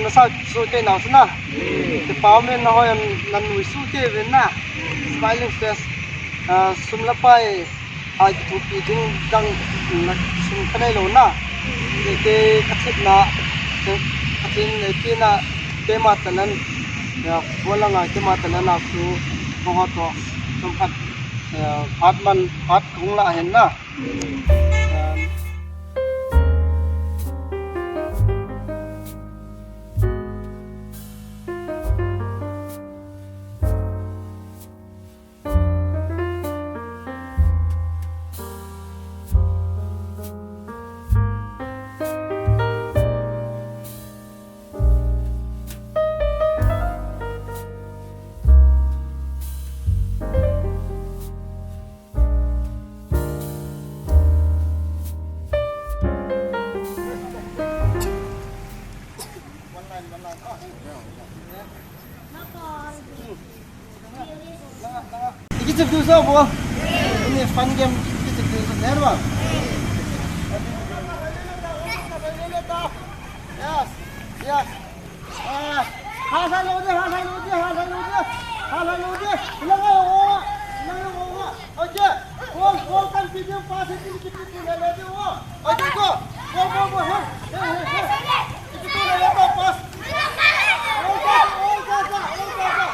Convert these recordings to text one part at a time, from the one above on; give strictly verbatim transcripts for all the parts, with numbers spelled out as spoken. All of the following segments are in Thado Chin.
Sa su te na su na. Te pau men na hoi an nan nui su te ven na. Smiling face. Ah, sum la pai. Ai tu pi ding dang na sum ka nei lo na. Te te ka thip na. Te ka tin le ti na. Te ma ta nan. Ya, wala ngai te ma ta nan na su. Mo ha to. Tum phat. Ya, phat man, phat kung la hen na. Iki chip du sa bo. Ini fun game iki chip du sa, ne ba? Yes. Yes. Ah, ha, ha, lo de, ha, ha, lo de, ha, ha, lo de. Ha, ha, lo de. Ina ngai o. Ina ngai o. Okay. Ball, ball kan pi ding pass, pi, pi, pi, pi, le, le, de, o. Okay, go. Go, go, go. Hey, hey, hey, hey. Pi, pi, pi, le, le, go, pass. Hey, hey, hey, hey, hey.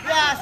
Yes,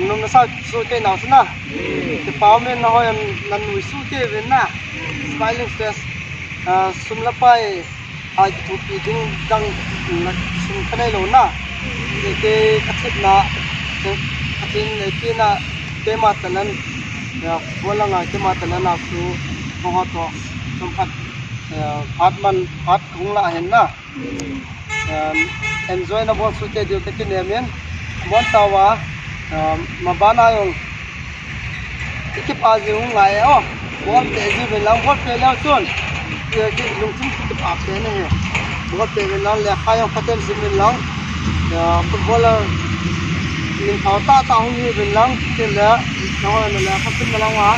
Nung nasa su kei nau sina. Kipah umin, nahoi an nan nui su kei uvin na. Smiling face. Ah, sum le pai. Ai kithupi ding dang na sum ka nei lou na. Kei, kei ka thepna. Kei ka tin le kei na keima talent. Ya, bola nga keima talent a su. Mo ho to. Sum phat. Ya, phat man, phat hung la hen na. Um, enjoy na bol su te diu ka kinem in, mon tawa, um, ma bana jong, i kipa jing u ngai e o, bol pe ji uvin lang, bol pe leu chun, i, ki lungthim kipa pe na hi, bol pe uvin lang, lekha jong phaten sim uvin lang, ya, footballer, ning thau ta ta hung hi uvin lang, tin le, na hoi na lekha sim na lang a,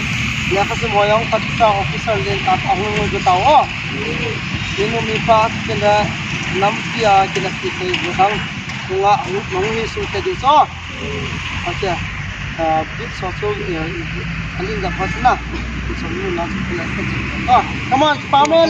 lekha sim ho jong, phat ta officer len ta ta hung hung ta o. Minu mipa kile nampi a kile pi sei bu dang tunga nung hi su te di so. Ate, ah, bit so so, eh, alin da pasna. So nu na su kile. Ah, come on, Pamela.